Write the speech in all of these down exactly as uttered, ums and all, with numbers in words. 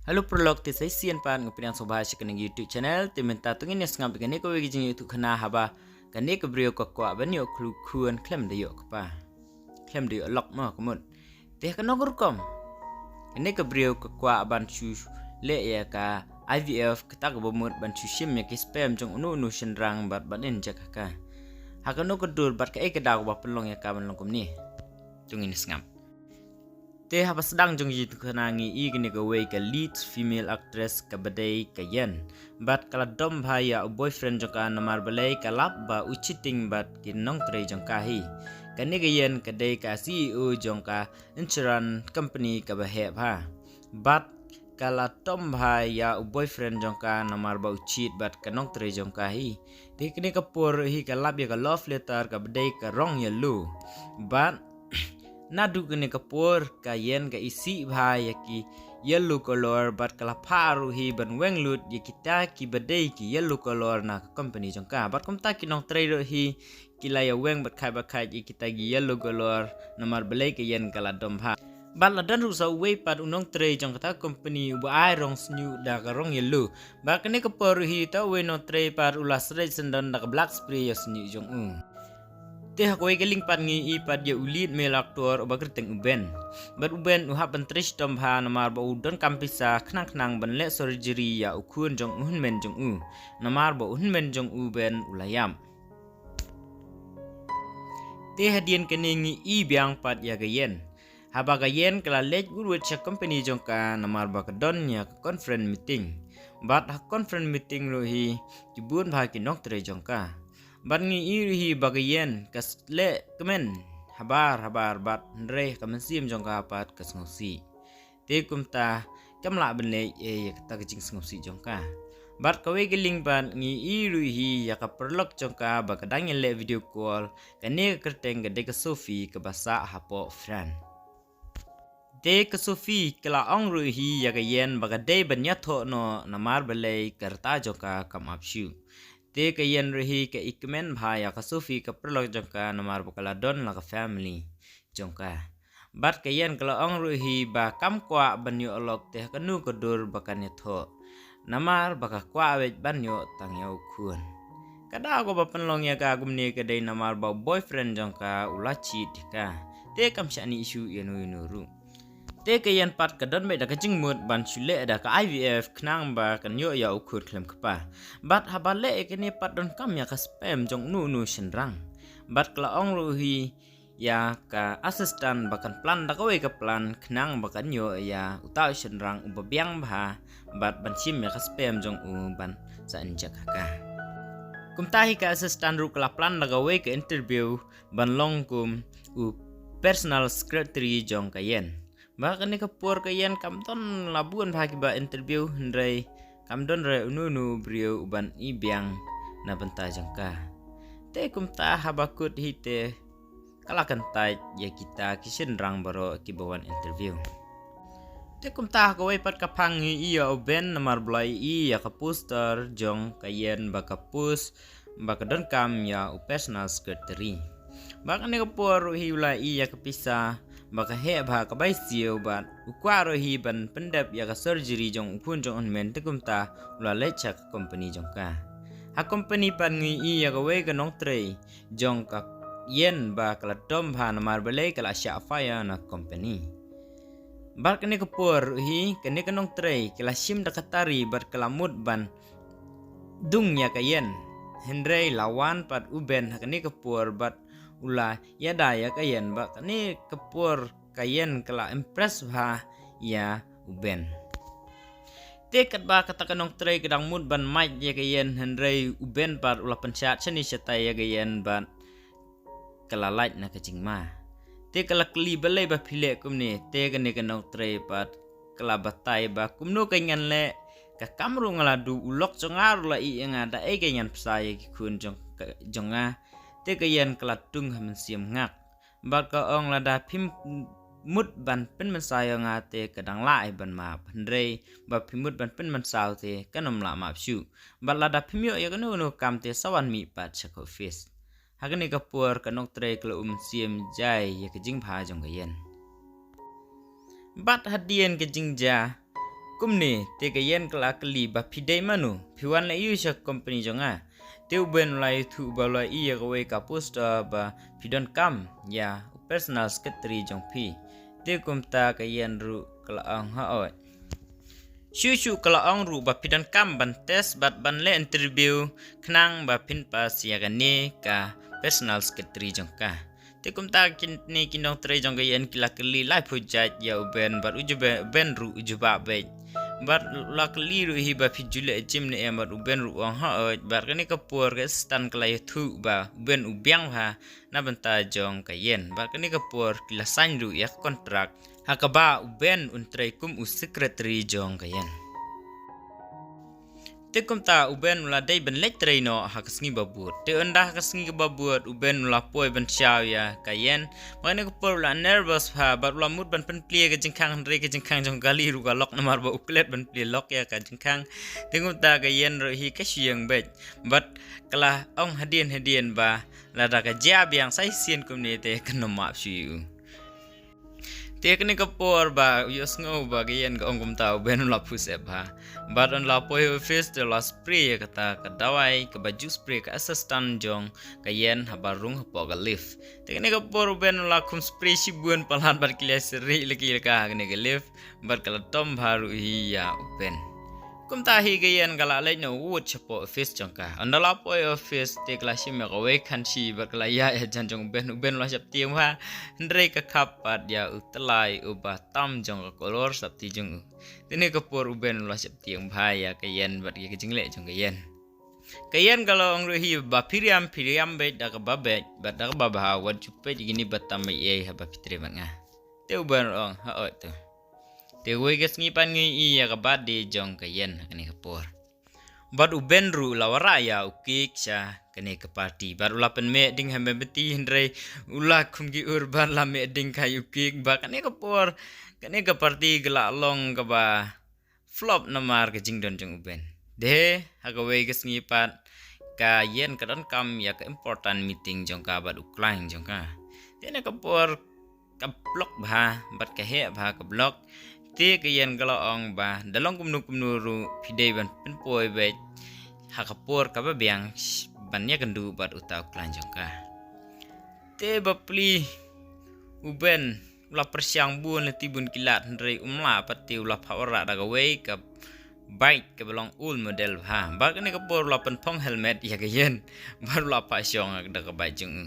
Hello paralok, te sa shisien pat nga pdiang sngewbha sha kane ka YouTube channel. Te mynta to ngin ïa sngap ïa kane kawei ka jingïathuhkhana haba kane ka briew ka kwah ban ïoh khun khlem da ïoh kpa, khlem da ïoh lok mo ka mut. Te ha kano ka rukom kane ka briew ka kwah ban shu leh ïa ka I V F, kata kaba mut ban shu shim ïa ki sperm jong uno uno u shynrang bad ban inject ha ka. Ha kano ka dur bad kaei ka daw kaba pynlong ïa ka ban long kumne? To ngin ïa sngap. Te haba sdang jong ka jingïathuhkhana ngi ïohi kane kawei ka lead female actress kaba dei ka Yen, bad ka la dom bha ïa u boyfriend jong ka namar balei ka lap ba u cheating bad ki nongtrei jong ka hi. Kane ka Yen ka dei ka C E O jong ka insurance company kaba heh bha, bad ka la dom bha ïa u boyfriend jong ka namar ba u cheat bad ka nongtrei jong ka hi. Te kane ka por hi ka lap ïa ka love letter kaba dei ka rong yellow, bad naduh kane ka por ka Yen ka isih bha ïa ki yellow color bad ka la phah ruh hi ban weng lut ïa kita kiba dei ki yellow color na ka company jong ka. Bad kumta ki nongtrei ruh hi ki la ïa weng bad khaid bad khaid ïa kita ki yellow color namar balei ka Yen ka la dom bha. Bad la don ruh sa uwei pat u nongtrei jong kata ka company uba ai rong shñiuh da ka rong yellow. Bad kane ka por ruh hi uta uwei u nongtrei pat u la sreh syndon da ka black spray ïa u shñiuh jong u. Te ha kawei ka liang pat ngi ïohi pat ïa u lead male actor uba kyrteng u Ben. Bad u Ben u hap ban trei shitom bha namar ba u donkam pisa khnang khnang ban leh surgery ïa u khun jong u hynmen jong u, namar ba u hynmen jong u Ben u la ïap. Te hadien kane ngi ïohi biang pat ïa ka Yen. Haba ka Yen ka la leit wut wut sha company jong ka namar ba ka don ïa ka conference meeting. Bad ha conference meeting ruh hi ki bun bha ki nongtrei jong ka. Bad ngi ïohi ruh hi ba ka Yen ka leh kmen habar habar bad hynrei ka mynsiem jong ka pat ka sngewsih. Te kumta kam lah ban leh ei ïa kata ka jingsngewsih jong ka. Bad kawei ka liang pat ngi ïohi ruh hi ïa ka paralok jong ka ba ka dang ïa leh video call, kane ka kyrteng ka dei ka Sophie kaba sah hapoh France. Te ka Sophie ka la ong ruh hi ïa ka Yen ba ka dei ban ïathoh noh namar balei ka rta jong ka kam ap shuh. Te ka Yen ruh hi ka i kmen bha ïa ka Sophie ka paralok jong ka namar ba ka la don la ka family jong ka. Bad ka Yen ka la ong ruh hi ba kam kwah ban ïoh lok te ha kano ka dur ba kan ïathoh, namar ba ka kwah beit ban ïoh tang ïa u khun. Ka daw kaba pynlong ïa ka kumne ka dei namar ba u boyfriend jong ka u la cheat ïa ka. Te kam shah issue ïa no ïa no ruh. Te ka Yen pat ka don beit da ka jingmut ban shu leh da ka I V F khnang ba kan ïoh ïa u khun khlem kpa. Bad haba leh ïa kane pat donkam ïa ka sperm jong uno uno u shynrang. Bad ka la ong ruh hi ïa ka assistant ba kan plan da kawei ka plan khnang ba kan ïoh ïa uta u shynrang uba biang bha bad ban shim ïa ka sperm jong u ban sa inject ha ka. Kumta hi ka assistant ruh ka la plan da kawei ka interview ban long kum u personal secretary jong ka Yen. Ba kane ka por ka Yen kam don la bun bha kiba interview hynrei kam don re uno uno u briew uban i biang na bynta jong ka. Te kumta haba kut hi te ka la kyntait ïa kita ki shynrang baroh kiba wan interview. Te kumta ha kawei pat ka phang ngi ïohi ïa u Ben namar ba u la ïohi ïa ka poster jong ka Yen ba ka post ba ka donkam ïa u personal secretary. Ba kane ka por ruh hi u la ïohi ïa ka pisa ba ka heh bha ka bai siew bad u kwah ruh hi ban pyndep ïa ka surgery jong u khun jong u hynmen te kumta u la leit sha ka company jong ka. Ha company pat ngi ïohi ïa kawei ka nongtrei jong ka Yen ba ka la dom bha namar balei ka la shah fire na company. Bad kane ka por ruh hi kane ka nongtrei ka la shim da ka tari bad ka la mut ban dung ïa ka Yen. Hynrei la wan pat u Ben ha kane ka por bad u la ïada ïa ka Yen bad kane ka por ka Yen ka la impress bha ïa u Ben. Te katba kata ka nongtrei ka dang mut ban mait ïa ka Yen hynrei u Ben pat u la pynshad shane shatai ïa ka Yen bad ka la lait na ka jingma. Te ka la kylli balei ba phi leh kumne, te kane ka nongtrei pat ka la batai ba kumno ka ngan leh, ka kam ruh nga la duh, u lok jong nga ruh la ïeh ïa nga, da ei ka ngan bsa ïa ki khun jong ka, jong nga. Te ka Yen ka la tung ha mynsiem ngak. Bad ka ong lada phim mut ban pynmynsaw ïa nga te ka dang lah ai ban map. Hynrei ba phim mut ban pynmynsaw te kan ym lah map shuh. Bad lada phim ïoh ïa kano kano kam te sa wan mih pat sha ka office. Ha kane ka por ka nongtrei ka la um mynsiem jai ïa ka jingbha jong ka Yen. Bad hadien ka jingjia Kumne te ka Yen ka la kylli ba phi dei mano, phi wan leh aïu sha company jong nga. Te u Ben u la ïathuh ba u la ïohi ïa kawei ka poster ba phi donkam ïa u personal secretary jong phi. Te kumta ka Yen ruh ka la ong hooid. Shuh shuh ka la ong ruh ba phi donkam ban test bad ban leh interview khnang ba phin pass ïa kane ka personal secretary jong ka. Te kumta kine ki nongtrei jong ka Yen ki la kylli laiphew jait ïa u Ben bad u ju Ben, Ben ruh u jubab beit. Bad u la kylli ruh hi ba phi ju leh jim ne em bad u Ben ruh u ong hooid bad kane ka por ka assistant ka la ïathuh ba u Ben u biang bha na bynta jong ka Yen bad kane ka por ki la sign ruh ïa ka contract ha kaba u Ben un trei kum u secretary jong ka Yen. Te kumta u Ben u la dei ban leit trei noh ha ka sngi ba bud. Te ynda ha ka sngi kaba bud u Ben u la poi ban shaw ïa ka Yen. Bad kane ka por u la nervous bha bad u la mut ban pynplie ka jingkhang hynrei ka jingkhang jong ka kali ruh ka lok namar ba u klet ban plie lok ïa ka jingkhang. Te kumta ka Yen ruh hi ka shu ïeng beit bad ka la ong hadien hadien ba lada ka jia biang sa shisien kumne te kan ym map shuh ïa u. Te kane ka por ba u ïohsngew ba ka Yen ka ong kumta u Ben u la phuh sep bha. Bad ynda la poi office te u la spray ïa kata ka dawai kaba ju spray ka assistant jong ka Yen haba rung hapoh ka lift. Te kane ka por u Ben u la khum spray shibun palat bad ki la syrih laki laka ha kane ka lift bad ka la tom bha ruh hi ïa u Ben. Kumta hi ka Yen ka la leit noh wut shapoh office jong ka. Ynda la poi office te ka la shim ïa kawei ka khanshi bad ka la ïaid hajan jong u Ben, u Ben u la sheptieng bha. Hynrei ka khap pat ïa u tyllai uba tam jong ka kolor sopti jong u. Te kane ka por u Ben u la sheptieng bha ïa ka Yen bad ïa ka jingleh jong ka Yen. Ka Yen ka la ong ruh hi ba phi riam phi riam beit da kaba beit bad da kaba bha, wat ju peit ïa kine ba tam ei ei haba phi trei bad nga. Te u Ben u ong hooid to. Te kawei ka sngi pat ngi ïohi ïa ka birthday jong ka Yen ha kane ka por. Bad u Ben ruh u la wanrah ïa u cake sha kane ka party bad u la pynmih ding ha mombati hynrei u la khum ki ur bad la mih ding kha ïa u cake bad kane ka por kane ka party ka la long kaba flop namar ka jingdon jong u Ben. Te ha kawei ka sngi pat ka Yen ka donkam ïa ka important meeting jong ka bad u client jong ka. Te kane ka por ka block bha bad ka heh bha ka block. Te ka Yen ka la ong ba da long kumno kumno ruh phi dei ban pynpoi beit ha ka por kaba biang ban ïakynduh bad uta u client jong ka. Te bapli u Ben u la pyrshang bun lynti bun ki lad hynrei um lah pat te u la phah wanrah da kawei ka bike kaba long old model bha. Bad kane ka por u la pynphong helmet ïa ka Yen bad u la phah shong da ka bike jong u.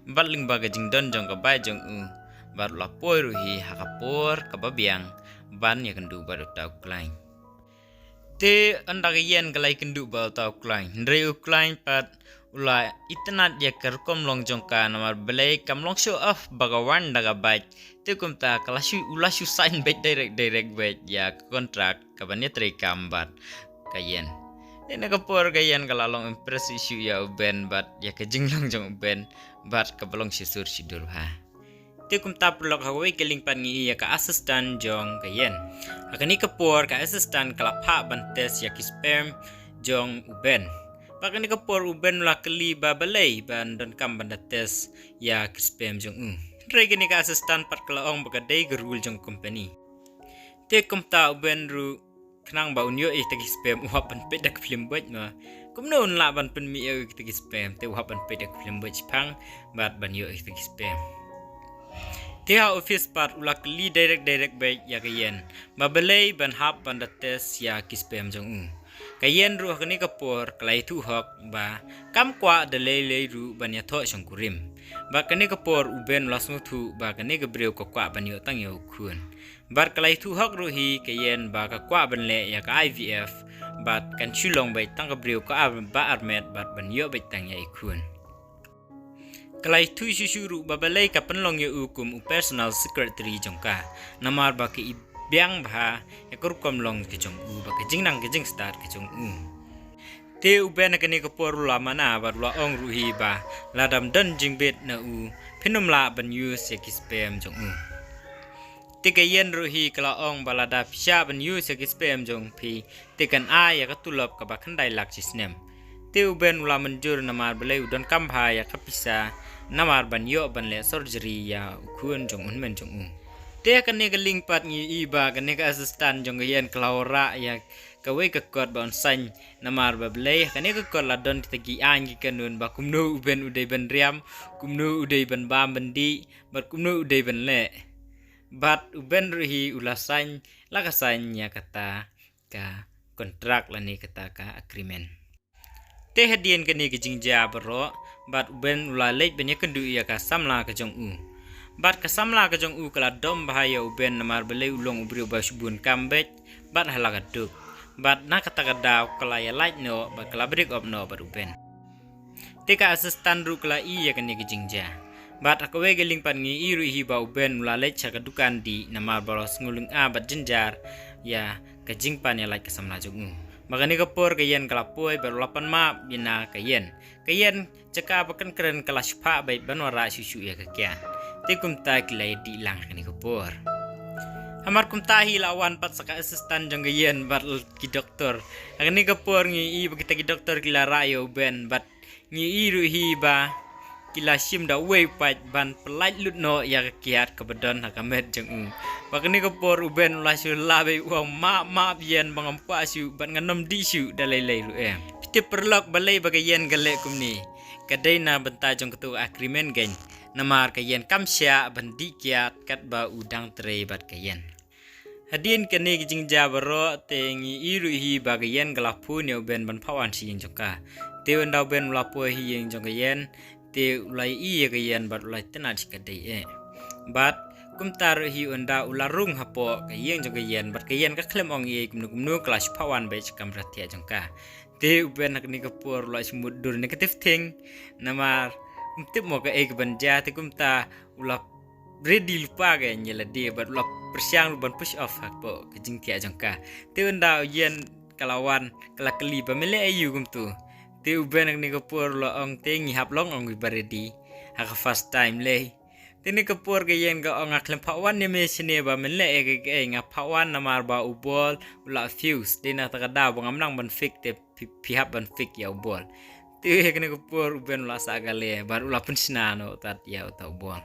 Bad lyngba ka jingdon jong ka bike jong u bad u la poi ruh hi ha ka por kaba biang ban ïakynduh bad uta u client. Te ynda ka Yen ka la ïakynduh bad uta u client hynrei u client pat u la itynnad ïa ka rukom long jong ka namar balei kam long show off ba ka wan da ka bike. Te kumta ka la shu, u la shu sign beit direct direct beit ïa ka contract kaban ïatrei kam bad ka Yen. Te kane ka por ka Yen ka la long impress shuh ïa u Ben bad ïa ka jinglong jong u Ben bad kaba long shisur shidur bha. Te kumta paralok ha kawei ka liang pat ngi ïohi ïa ka assistant jong ka Yen. Ha kane ka por ka assistant ka la phah ban test ïa ki sperm jong u Ben. Bad kane ka por u Ben u la kylli ba balei ban donkam ban da test ïa ki sperm jong u. Hynrei kane ka assistant pat ka la ong ba ka dei ka rule jong company. Te kumta u Ben ruh khnang ba un ïoh ïa kita ki sperm u hap ban peit da ka film beit ma. Kumno un lah ban pynmih ïa kita ki sperm, te u hap ban peit da ka film beit shiphang bad ban ïoh ïa kita ki sperm. Te ha office pat u la kylli direct direct beit ïa ka Yen ba balei ban hap ban da test ïa ki sperm jong u. Ka Yen ruh ha kane ka por ka la ïathuh hok ba kam kwah da lei lei ruh ban ïathoh shongkurim. Bad kane ka por u Ben u la sngewthuh ba kane ka briew ka kwah ban ïoh tang ïa u khun. Bad ka la ïathuh hok ruh hi ka Yen ba ka kwah ban leh ïa ka I V F bad kan shu long beit tang ka briew ka ar ba armet bad ban ïoh beit tang ïa i khun. Ka la ïathuh shuh shuh ruh ba balei ka pynlong ïa u kum u personal secretary jong ka namar ba ka i biang bha ïa ka rukom long ka jong u bad ka jingnang ka jingstad ka jong u. Te u Ben ha kane ka por u la mana bad u la ong ruh hi ba lada ym don jingbit na u phin ym lah ban use ïa ki sperm jong u. Te ka Yen ruh hi ka la ong ba lada phi shah ban use ïa ki sperm jong phi te kan ai ïa ka tulop kaba khyndai lak shi snem. Te u Ben u la mynjur namar balei u donkam bha ïa ka pisa namar ban ïoh ban leh surgery ïa u khun jong u hynmen jong u. Te kane ka liang pat ngi i ba kane ka assistant jong ka Ïan ka la wanrah ïa kawei ka kot ba un sign, namar ba balei kane ka kot la don kita ki aiñ ki kanun ba kumno u Ben u dei ban riam, kumno u dei ban bam ban dih, bad kumno u dei ban leh. Bad u Ben ruh hi u la sign, la ka sign ïa kata ka contract lane kata ka agreement. Te hadien kane ka jingjia baroh, bad u Ben u la leit ban ïakynduh ïa ka samla ka jong u. Bad ka samla ka jong u ka la dom bha ïa u Ben namar balei u long u briew ba shibun kam beit, bad ha la ka duk. Bad na kata ka daw ka la ïalait noh, bad ka la break up noh bad u Ben. Te ka assistant ruh ka la i ïa kane ka jingjia. Bad ha kawei ka liang pat ngi i ruh hi ba u Ben u la leit sha ka dukan dih namar ba u la sngewlyngngoh bad jynjar ïa ka jingpan ïalait ka samla jong u. Ba kane ka por ka Ïan ka la poi bad u la pan map ïa na ka Ïan. Ka Ïan jaka ba kan kren ka la shipha beit ban wanrah shuh shuh ïa ka kiad. Te kumta ki la ïadih lang kane ka por. Hamar kumta hi la wan pat sa ka assistant jong ka Ïan bad ki doktor. Ha kane ka por ngi i ba kita ki doktor ki la rah ïa u Ben bad ngi i ruh hi ba ki la shim da uwei u paid ban pyllait lut noh ïa ka kiad kaba don ha ka met jong u. Ba kane ka por u Ben u la shu lap beit u ong map map Ïan ba ngam kwah shuh bad ngan ym dih shuh da lei lei ruh em. Phi tip paralok balei ba ka Ïan ka leh kumne. Ka dei na bynta jong kato ka agreement kein. Namar ka Ïan kam shah ban dih kiad katba u dang trei bad ka Ïan. Hadien kane ka jingjia baroh te ngi i ruh hi ba ka Ïan ka la phone ïa u Ben ban phah wan sha ïing jong ka. Te ynda u Ben u la poi ha ïing jong ka Ïan, te u la i ïa ka Ïan bad u la itynnad shikatdei eh. Bad kumta ruh hi ynda u la rung hapoh ka ïing jong ka Ïan bad ka Ïan ka khlem ong ei kumno kumno ka la shu phah wan beit sha kamra thiah jong ka. Te u Ben ha kane ka por u la shu mutdur negative thing. Namar um tip mo kaei kaban jia te kumta u la ready lypa ka ïa lade bad u la pyrshang ruh ban push off hapoh ka jingthiah jong ka. Te ynda u Ïan ka la wan ka la kylli ba me leh aïu kumto. Te u Ben ha kane ka por u la ong te ngi hap long ong ïa ba ready. Ha ka first time lei. Te kane ka por ka Ïan ka ong nga khlem phah wan ïa me shane ba men leh ïa kaei kaei nga phah wan namar ba u bol u la fuse. Dei na kata ka daw ba ngam nang ban fix te phi, phi hap ban fix ïa u bol. Te ha kane ka por u Ben u la sah kale bad u la pynshna noh tad ïa uta u bol.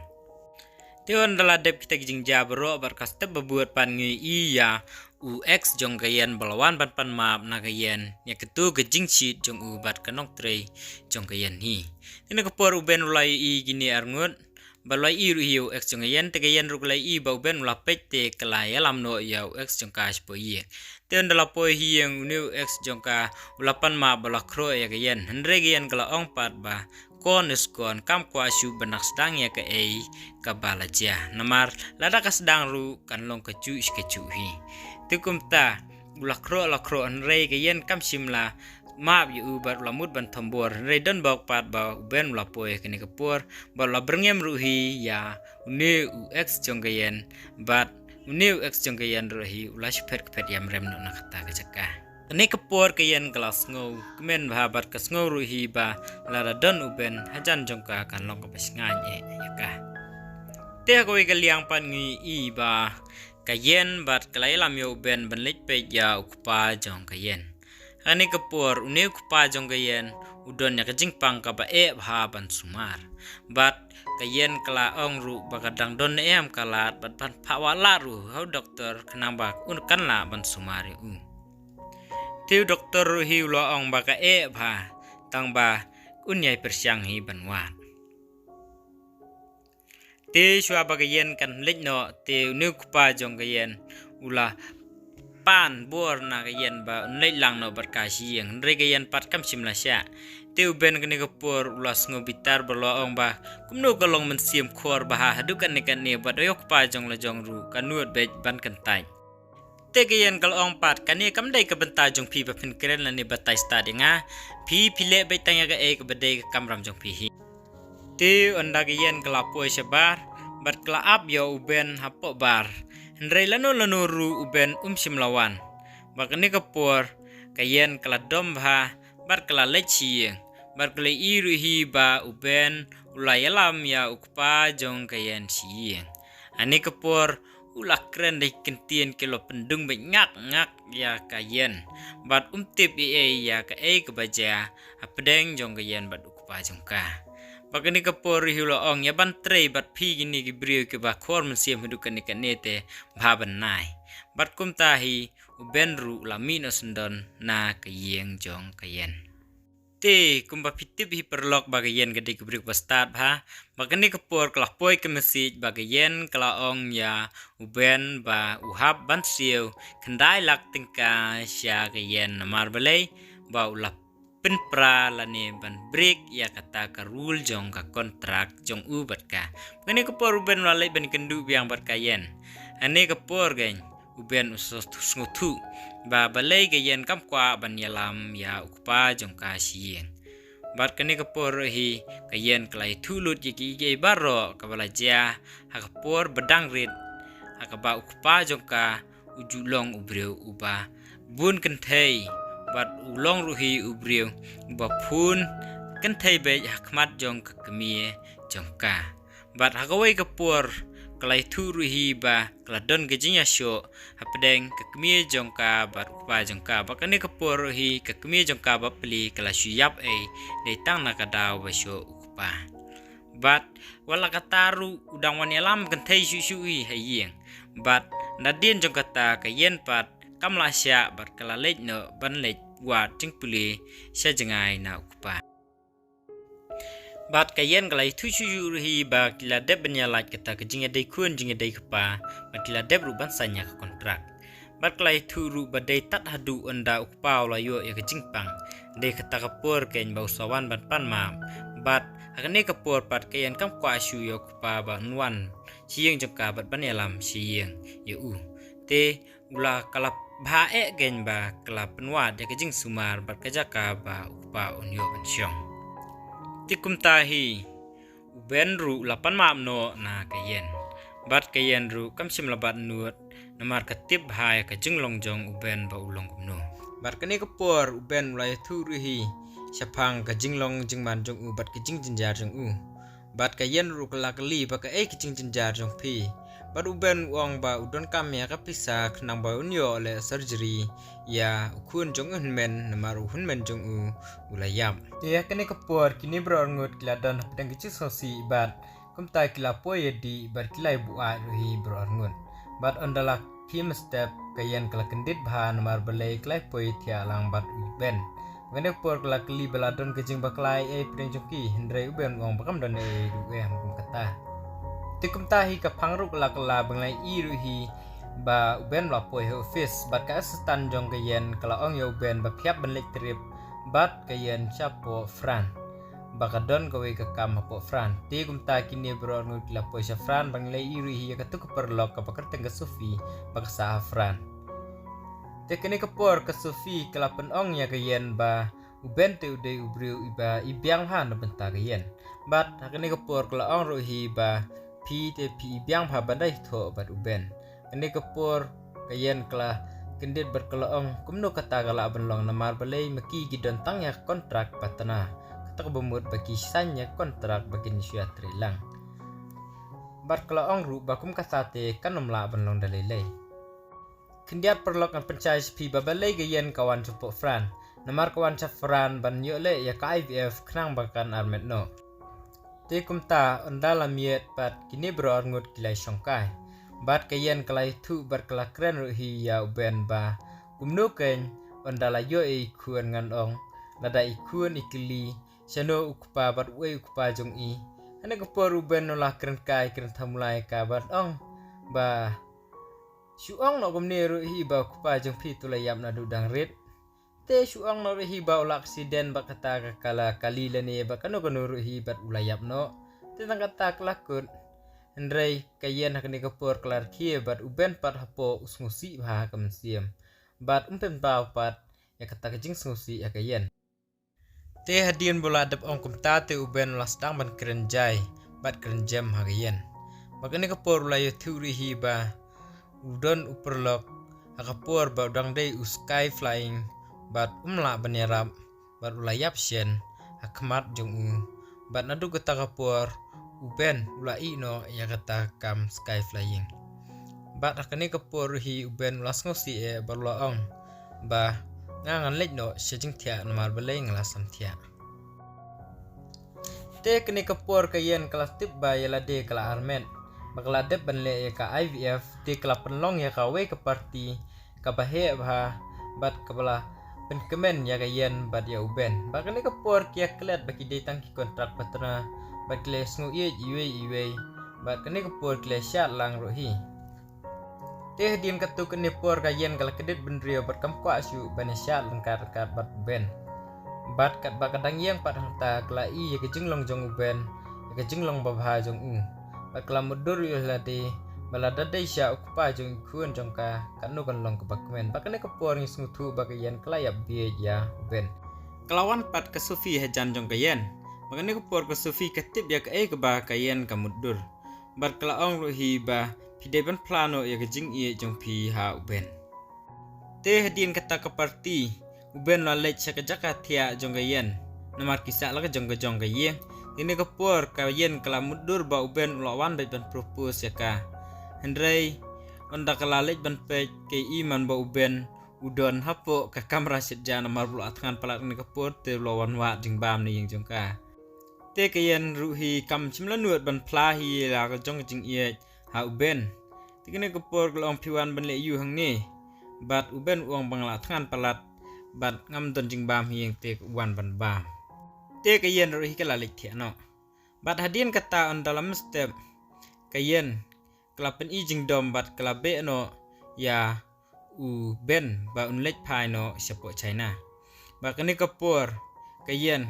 Te ynda la dep kita ki jingjia baroh bad ka step ba bud pat ngi i ïa u ex jong ka Ïan ba la wan ban pan map na ka Ïan ïa kato ka jingshit jong u bad ka nongtrei jong ka Ïan hi. Te kane ka por u Ben u la i kine arngut. Bad la i ruh hi u ex jong ka Ïan te ka Ïan ruh ka la i ba u Ben u la peit te ka la ïalam noh ïa u ex jong ka shapoh ïing. Te ynda la poi ha ïing une u ex jong ka u la pan map bad la khroh ïa ka Ïan. Hynrei ka Ïan ka la ong pat ba kon is kon kam kwah shuh ban sdang ïa kaei kaba la jia. Namar lada ka sdang ruh kan long kajuh shi kajuh hi. Te kumta u la khroh la khroh hynrei ka Ïan kam shym la map ïa u bad u la mut ban thombor hynrei don bok pat ba u Ben u la poi ha kane ka por bad u la byrngem ruh hi ïa une u ex jong ka Ïan bad une u ex jong ka Ïan ruh hi u la shu phet ka phet ïam rem noh na kata ka jaka. Kane ka por ka Ïan ka la sngew kmen bha bad ka sngew ruh hi ba lada don u Ben hajan jong ka kan long kaba shngaiñ eh ïa ka. Te ha kawei ka liang pat ngi i ba ka Ïan bad ka la ïalam ïa u Ben ban leit peit ïa u kpa jong ka Ïan. Ha kane ka por une u kpa jong ka Ïan u don ïa ka jingpang kaba eh bha ban sumar. Bad ka Ïan ka la ong ruh ba ka dang don ne em ka lad bad ban phah wad lad ruh ha u doktor khnang ba un kan lah ban sumar ïa u. Te u doktor ruh hi u la ong ba ka eh bha tang ba un ïai pyrshang hi ban wad. Te shuwa ba ka Ïan kan leit noh te une u kpa jong ka Ïan u la pan bor na ka Ïan ba un leit lang noh bad ka sha ïing hynrei ka Ïan pat kam shym la shah. Te u Ben kane ka por u la sngew bitar bad u la ong ba kumno ka long mynsiem khor bha haduh kane kane bad ïa u kpa jong la jong ruh ka nud beit ban kyntait. Te ka Ïan ka la ong pat kane kam dei ka bynta jong phi ba phin kren lane batai stad ïa nga. Phi phi leh beit tang ïa kaei kaba dei ka kamram jong phi hi. Te ynda ka Ïan ka la poi shabar bad ka la ap ïa u Ben hapoh bar. Hynrei lano lano ruh u Ben um shym la wan. Bad kane ka por ka Ïan ka la dom bha bad ka la leit sha ïing bad ka la i ruh hi ba u Ben u la ïalam ïa u kpa jong ka Ïan sha ïing. Hane ka por u la kren da ki ktien ki la pyndung beit ngak ngak ïa ka Ïan bad um tip ei ei ïa kaei kaba jia hapdeng jong ka Ïan bad u kpa jong ka. Bad kane ka por ruh hi u la ong, ïa ban trei bad phi kine ki briew kiba khor mynsiem haduh kane kane te bha ban nai. Bad kumta hi u Ben ruh u la mih noh syndon na ka ïing jong ka Yen. Te kumba phi tip hi paralok ba ka Yen ka dei ka briew ba stad bha. Bad kane ka por ka la poi ka message ba ka Yen ka la ong ïa u Ben ba u hap ban siew khyndai lak tyngka sha ka Yen namar balei ba u la pynpra lane ban break ïa kata ka rule jong ka contract jong u bad ka. Kane ka por u Ben u la leit ban kynduh biang bad ka Yen. Kane ka por keiñ u Ben u sngewthuh ba balei ka Yen kam kwah ban ïalam ïa u kpa jong ka sha ïing. Bad kane ka por ruh hi ka Yen ka la ïathuh lut ïa kiei kiei baroh kaba la jia ha ka por ba dang rit, ha kaba u kpa jong ka u ju long u briew uba bun kynthei, bad u long ruh hi u briew uba phone kynthei beit ha khmat jong ka kmie jong ka. Bad ha kawei ka por ka la ïathuh ruh hi ba ka la don ka jingïashoh hapdeng ka kmie jong ka bad u kpa jong ka. Bad kane ka por ruh hi ka kmie jong ka bapli ka la shu ïap ei, dei tang na ka daw ba shoh u kpa. Bad wat la katta ruh u dang wan ïalam kynthei shuh shuh hi ha ïing. Bad nadien jong kata ka Yen pat kam lah shah bad ka la leit noh ban leit wad jingpule sha jngai na u kpa. Bad ka Yen ka la ïathuh shuh shuh ruh hi ba ki la dep ban ïalait kata ka jingïadei khun jingïadei kpa, bad ki la dep ruh ban sign ïa ka contract. Bad ka la ïathuh ruh ba dei tad haduh ynda u kpa u la ïoh ïa ka jingpang. Dei kata ka por keiñ ba u sa wan ban pan map. Bad ha kane ka por pat ka Yen kam kwah shuh ïa u kpa ba un wan sha ïing jong ka bad ban ïalam sha ïing ïa u. Te u la, ka la bha eh keiñ ba ka la pynwad ïa ka jingsumar bad ka jaka ba u kpa un ïoh ban shong. Te kumta hi u Ben ruh u la pan map noh na ka Yen. Bad ka Yen ruh kam shym la bat nud namar ka tip bha ïa ka jinglong jong u Ben ba u long kumno. Bad kane ka por u Ben u la ïathuh ruh hi shaphang ka jinglong jingman jong u bad ka jingjynjar jong u. Bad ka Yen ruh ka la kylli ba kaei ka jingjynjar jong phi. Bad u Ben u ong ba u donkam ïa ka pisa khnang ba un ïoh leh surgery ïa u khun jong u hynmen namar u hynmen jong u u la ïap. Te ha kane ka por kine baroh arngut ki la don hapdeng ka jingsngewsih bad kumta ki la poi ïa dih bad ki la ïa buaid ruh hi baroh arngut. Bad ynda la khie mynstep ka Yen ka la kyndit bha namar balei ka la ïa poi thiah lang bad u Ben. Kane ka por ka la kylli ba la don ka jingbakla ei ei hapdeng jong ki, hynrei u Ben u ong ba kam don ei ei ruh em kum kata. Te kumta hi ka Phang ruh ka la kylla ba ngi la ïohi ruh hi ba u Ben u la poi ha office bad ka assistant jong ka Yen ka la ong ïa u Ben ba phi hap ban leit trip bad ka Yen shapoh France. Ba ka don kawei ka kam hapoh France. Te kumta kine baroh arngut ki la poi sha France ba ngi la ïohi ruh hi ïa katu ka paralok kaba kyrteng ka Sophie ba ka sah ha France. Te kane ka por ka Sophie ka la pynong ïa ka Yen ba u Ben te u dei u briew iba i biang bha na bynta ka Yen. Bad ha kane ka por ka la ong ruh hi ba phi te phi i biang bha ban da ithuh bad u Ben. Kane ka por ka Yen ka la kyndit bad ka la ong kumno kata ka lah ban long namar balei ma ki ki don tang ïa ka contract ba tna. Kata kaba mut ba ki sign ïa ka contract ba kin shu ïatrei lang. Bad ka la ong ruh ba kum kata te kan ym lah ban long da lei lei. Khyndiat paralok ngan pynshai sha phi ba balei ka Yen ka wan shapoh France. Namar ka wan sha France ban ïoh leh ïa ka I V F khnang ba kan armet noh. Te kumta ynda la miet pat kine baroh arngut ki la ïa shongkai. Bad ka Yen ka la ïathuh bad ka la kren ruh hi ïa u Ben ba kumno keiñ ynda la ïoh ïa i khun ngan ong lada i khun i kylli shano u kpa bad uei u kpa jong i. Kane ka por u Ben u la kren kai kren thamulai ka bad ong ba shu ong noh kumne ruh hi ba u kpa jong phi tu la ïap naduh dang rit. Te shu ong noh ruh hi ba u la accident ba kata ka la kali lane ba kano kano ruh hi bad u la ïap noh. Te tang kata ka la kut. Hynrei ka Yen ha kane ka por ka la rkhie bad u Ben pat hapoh u sngewsih bha ha ka mynsiem. Bad um pynpaw pat ïa kata ka jingsngewsih ha ka Yen. Te hadien ba u la dep ong kumta te u Ben u la sdang ban kren jai bad kren jem ha ka Yen. Bad kane ka por u la ïathuh ruh hi ba u don u paralok ha ka por ba u dang dei u sky flying bad um lah ban ïarap bad u la ïap shen ha khmat jong u. Bad naduh kata ka por u Ben u la ïeh noh ïa kata ka kam sky flying. Bad ha kane ka por ruh hi u Ben u la sngewsih eh bad u la ong ba nga ngan leit noh sha jingthiah namar balei nga la samthiah. Te kane ka por ka Yen ka la tip ba ïa lade ka la armet, ba ka la dep ban leh ïa ka I V F, te ka la pynlong ïa kawei ka party kaba heh bha bad kaba la pynkmen ïa ka Yen bad ïa u Ben. Bad kane ka por ki ïa klet ba ki dei tang ki contract partner bad ki la sngew ïeit iwei iwei, bad kane ka por ki la shad lang ruh hi. Te hadien katto katne por ka Yen ka la kdit bynriew bad kam kwah shuh ban ïa shad ryngkat ryngkat bad u Ben. Bad katba ka dang ïeng pat hangta ka la i ïa ka jinglong jong u Ben, ïa ka jinglong babha jong u. Bad ka la mutdur ïa lade ba lada dei sha u kpa jong i khun jong ka, katno kan long kaba kmen. Bad kane ka por ngi sngewthuh ba ka Yen ka la ïap bieit ïa u Ben. Ka la wan pat ka Sophie hajan jong ka Yen. Bad kane ka por ka Sophie ka tip ïa kaei kaba ka Yen ka mutdur. Bad ka la ong ruh hi ba phi dei ban phla noh ïa ka jingïeit jong phi ha u Ben. Te hadien kata ka party, u Ben u la leit sha ka jaka thiah jong ka Yen. Namar ki sah la ka jong ka jong ka ïing. Te kane ka por ka Yen ka la mutdur ba u Ben u la wan beit ban propose ïa ka. Hynrei ynda ka la leit ban peit ka i man ba u Ben u don hapoh ka kamra shet ja namar ba u la thngan palat kane ka por te u la wan wad jingbam na ïing jong ka. Te ka Yen ruh hi kam shym la nud ban phla hi la ka jong ka jingïeit ha u Ben. Te kane ka por ka la ong phi wan ban leh aïu hangne. Bad u Ben u ong ba nga la thngan palat bad ngam don jingbam hi ïeng te ka wan ban bam. Te ka Yen ruh hi ka la leit thiah noh. Bad hadien kata ynda la mynstep ka Yen ka la pyni jingdom bad ka la beh noh ïa u Ben ba un leit phai noh shapoh China. Bad kane ka por ka Yen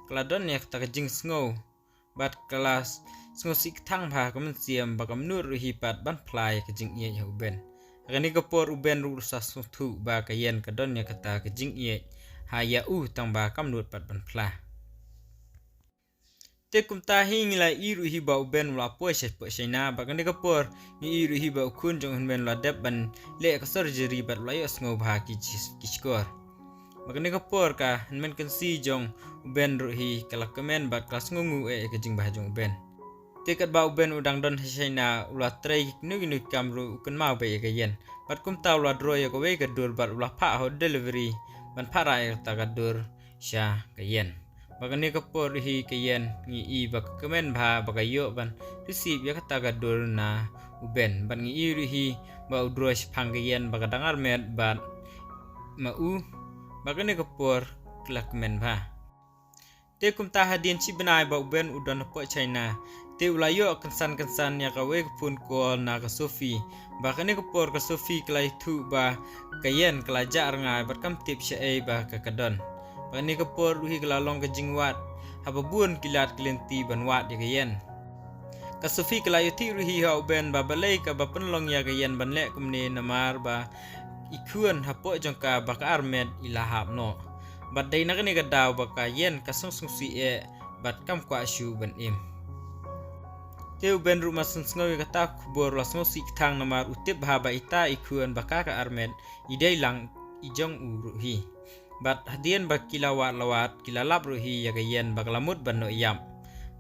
ka la don ïa kata ka jingsngew bad ka la sngewsih kthang bha ka mynsiem ba kam nud ruh hi pat ban phla ïa ka jingïeit ha u Ben. Ha kane ka por u Ben ruh u sa sngewthuh ba ka Yen ka don ïa kata ka jingïeit ha ïa u tang ba kam nud pat ban phla. Te kumta hi ngi la i ruh hi ba u Ben u la poi shapoh China, bad kane ka por ngi i ruh hi ba u khun jong u hynmen u la dep ban leh ka surgery bad u la ïohsngew bha ki ji-, ki shkor. Bad kane ka por ka hynmen kynsi jong u Ben ruh hi ka la kmen bad ka la sngewnguh eh ka jingbha jong u Ben. Te katba u Ben u dang don ha China u la trei kino kino ki kam ruh u kynmaw beit ïa ka Yen. Bad kumta u la draw ïa kawei ka dur bad u la phah ha u delivery ban phah rah ïa kata ka dur sha ka Yen. Bad kane ka por hi ka Yen ngi i ba ka kmen bha ba ka ïoh ban receive ïa kata ka dur na u Ben. Bad ngi i ruh hi ba u draw shaphang ka Yen ba ka dang armet bad ma u. Bad kane ka por ka la kmen bha. Te kumta hadien shi bnai ba u Ben u don hapoh China. Te u la ïoh kynsan kynsan ïa kawei ka phone call na ka Sophie. Bad kane ka por ka Sophie ka la ïathuh ba ka Yen ka la jah rngai bad kam tip shaei ba ka ka don. Bad kane ka por ruh hi ka la long ka jingwad haba bun ki lad ki lynti ban wad ïa ka Yen. Ka Sophie ka la ïathuh ruh hi ha u Ben ba balei kaba pynlong ïa ka Yen ban leh kumne namar ba i khun hapoh jong ka ba ka armet i la hap noh. Bad dei na kane ka daw ba ka Yen ka sngewsih eh bad kam kwah shuh ban im. Te u Ben ruh mar sngewsih ïa kata ka khubor u la sngewsih kthang namar u tip bha ba ita i khun ba ka ka armet i dei lang i jong u ruh hi. Bad hadien ba ki la wad la wad ki la lap ruh hi ïa ka Yen ba ka la mut ban noh ïap.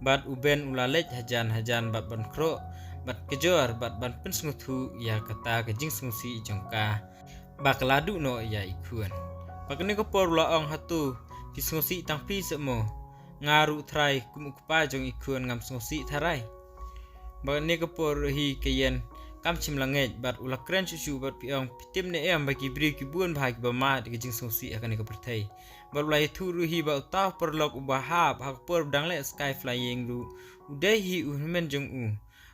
Bad u Ben u la leit hajan hajan bad ban khroh bad kjor bad ban pynsngewthuh ïa kata ka jingsngewsih jong ka ba ka la duh noh ïa i khun. Bad kane ka por u la ong, hato phi sngewsih tang phi seh mo? Nga ruh tharai kum u kpa jong i khun ngam sngewsih tharai. Bad kane ka por ruh hi ka Yen kam shym la ngeit bad u la kren shuh shuh bad phi ong, phi tip ne em ba ki briew ki bun bha kiba mad ïa ka jingsngewsih ha kane ka pyrthei. Bad u la ïathuh ruh hi ba uta u paralok uba hap ha ka por ba dang leh sky flying ruh u dei hi u hynmen jong u.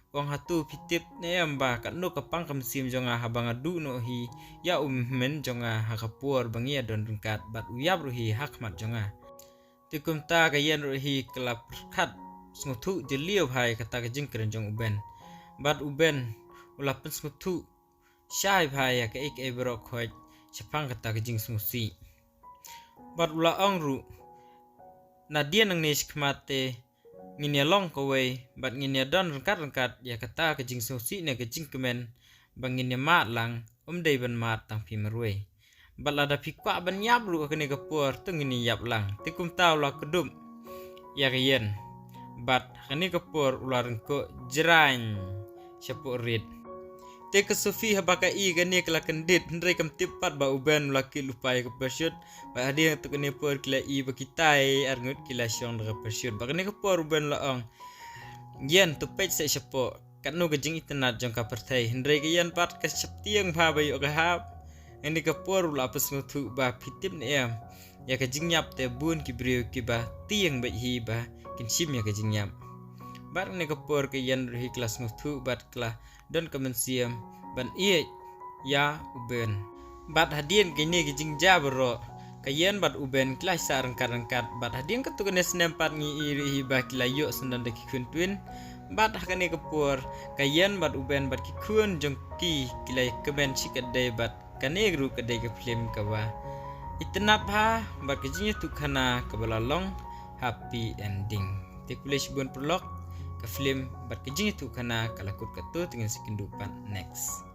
Ong, hato phi tip ne em ba katno ka pang ka mynsiem jong nga haba nga duh noh hi ïa u hynmen jong nga ha ka por ba ngi ïa don ryngkat bad u ïap ruh hi ha khmat jong nga. Te kumta ka Yen ruh hi ka la pyrkhat sngewthuh jylliew bha ïa kata ka jingkren jong u Ben. Bad u Ben u la pynsngewthuh shai bha ïa kaei kaei baroh khoit shaphang kata ka jingsngewsih. Bad u la ong ruh, nadien nangne shakhmat te ngin ïa long kawei bad ngin ïa don ryngkat ryngkat ïa kata ka jingsngewsih ne ka jingkmen ba ngin ïa mad lang, ym dei ban mad tang phi marwei. Bad lada phi kwah ban ïap ruh ha kane ka por to ngin ïa ïap lang. Te kumta u la kdup ïa ka Yen. Bad ha kane ka por u la ryngkoh jraiñ shapoh rit. Te ka Sophie haba ka i kane ka la kyndit, hynrei kam tip pat ba u Ben u la kit lypa ïa ka parachute. Bad hadien katto katne por ki la i ba kitai arngut ki la shong da ka parachute. Bad kane ka por u Ben u la ong, Ïan, to peit seh shapoh, katno ka jingitynnad jong ka pyrthei. Hynrei ka Ïan pat ka sheptieng bha ba ïoh ka hap. Kane ka por u la pynsngewthuh ba phi tip ne em, ïa ka jingïap te bun ki briew kiba tieng beit hi ba kin shim ïa ka jingïap. Bad kane ka por ka Ïan ruh hi ka la sngewthuh bad ka la don ka mynsiem ban ïeit ïa u Ben. Bad hadien kine ki jingjia baroh, ka Ïan bad u Ben ki la sah ryngkat ryngkat. Bad hadien katto katne snem pat ngi i ruh hi ba ki la ïoh syndon da ki khun twin. Bad ha kane ka por, ka Ïan bad u Ben bad ki khun jong ki ki la kmen shikatdei bad kane ruh ka dei ka film kaba itynnad bha bad ka jingïathuhkhana kaba la long happy ending. Te khublei shibun paralok, ka film bad ka jingïathuhkhana ka la kut katto, te ngin sa ïakynduh pat next.